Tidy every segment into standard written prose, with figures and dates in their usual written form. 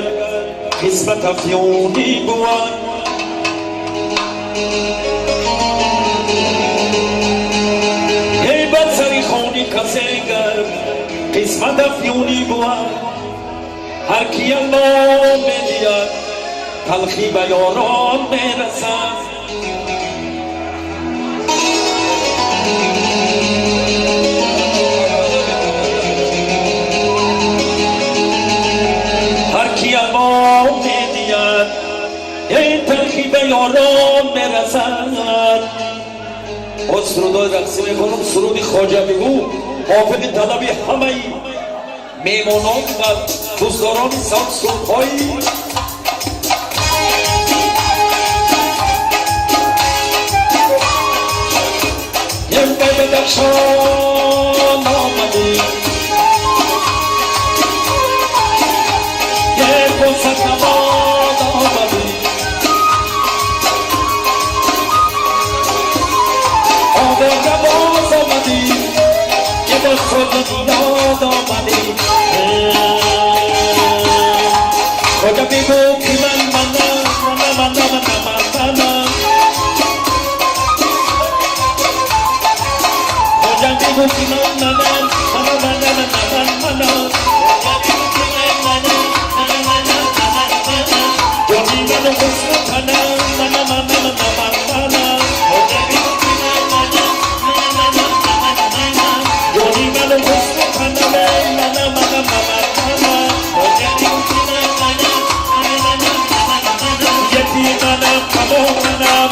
گر قسمت افیونی بود. ای بر سری خونی کسی گر قسمت افیونی بود. هر کی الله می‌دید تلخی به یاران میرسد. هر کی الله می‌دید این تلخی به یاران میرسد. از سرودهای رقصی میخونم، سرودی خواجه بگو موافق طلب همه میمانان و دوستداران سان سرودهای یک بدخشان آمدی، یک فرصت نماد آمدی، آورده باز آمدی، یه باز خود یاد آمدی. خدا بگو که من منم من من من من من. خدا بگو که من منم من من من من من. جانی منو حسن تنم من من من من من. جانی منو حسن تنم من من من من. یکی منم تمام منم،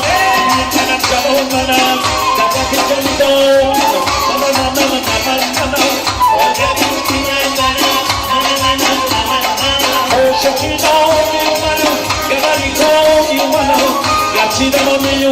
منم جوان منم، دفعه جانی دارم من من من من من. عاشقی نامی منو، گبری کامی منو، گرچه دمامی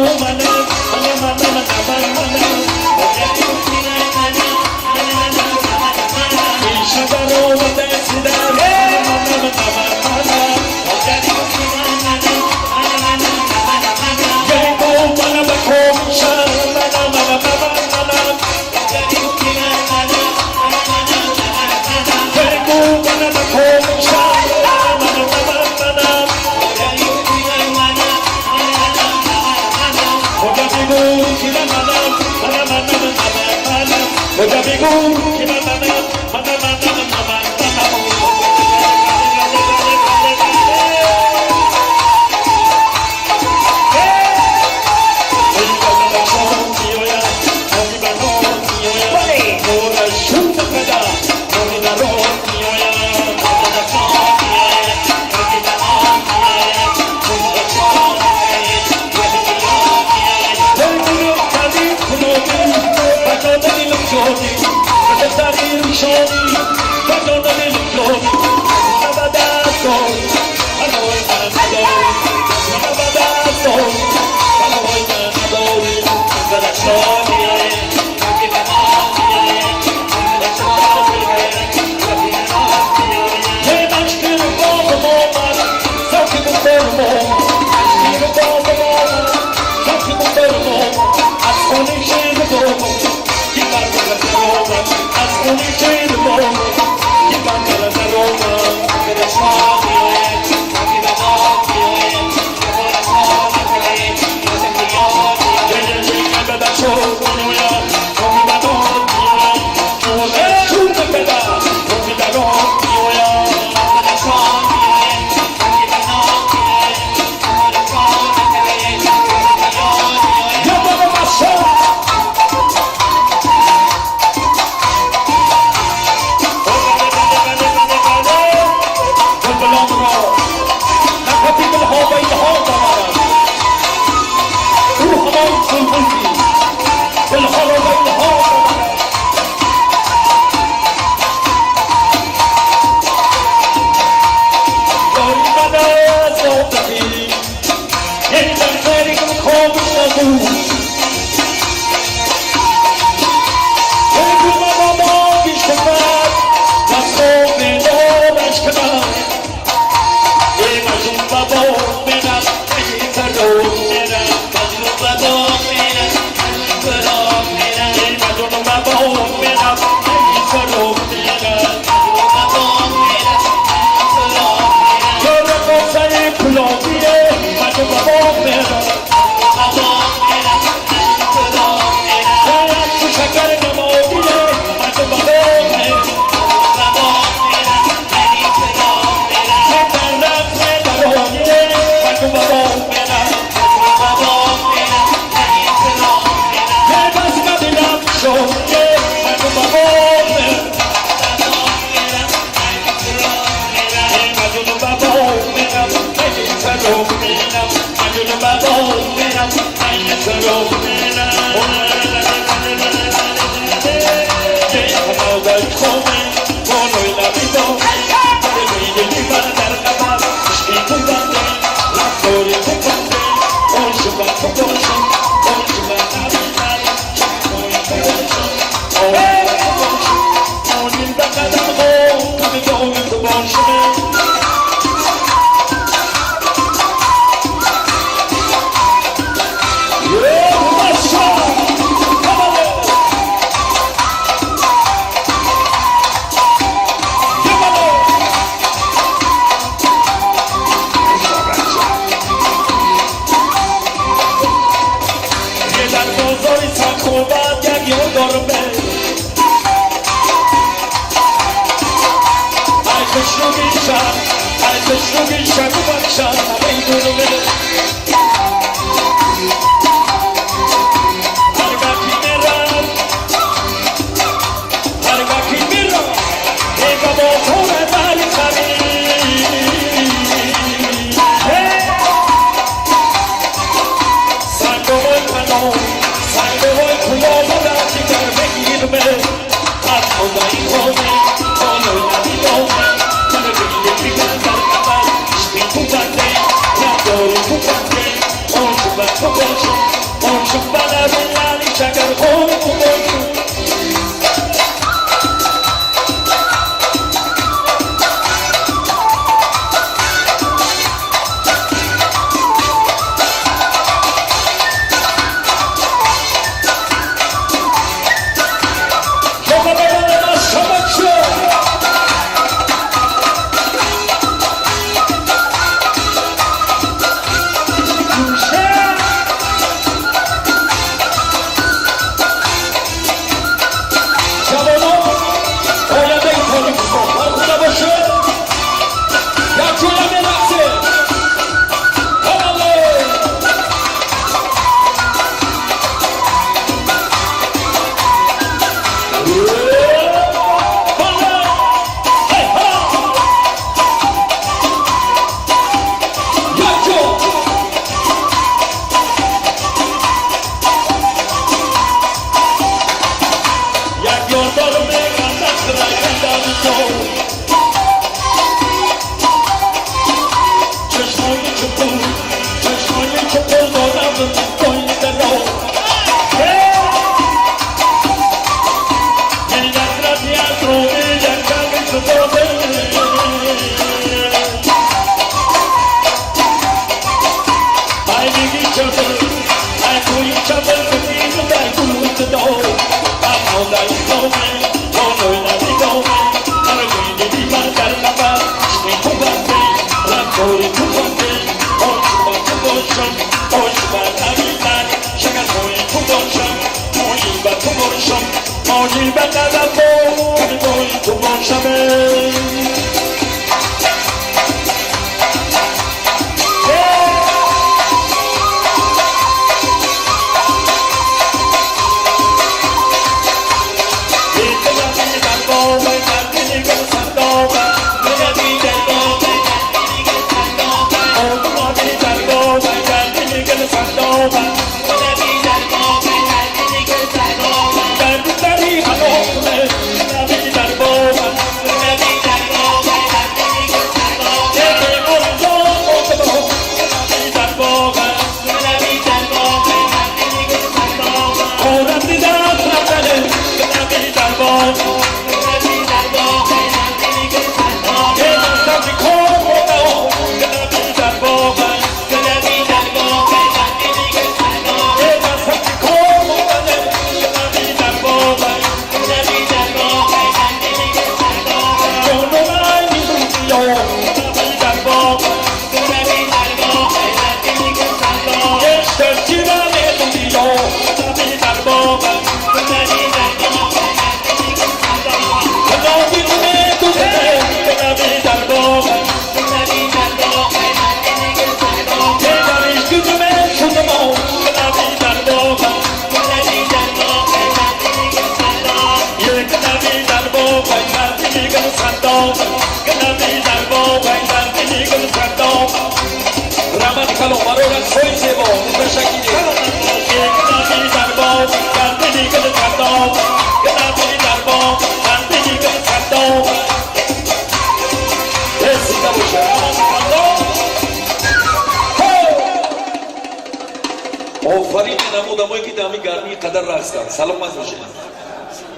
Офарин ин одамое, ки дар ҳамин гармии қадар рақс кард. Саломат бошед,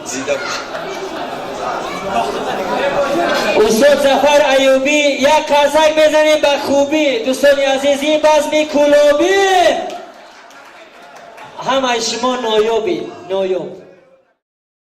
зинда бошед. Устод Зафар Аюбӣ, як қарсак мезанем ба хубӣ. Дӯстони азиз, ин базми Кӯлобӣ, ҳамаи шумо ноёбӣ, ноёб.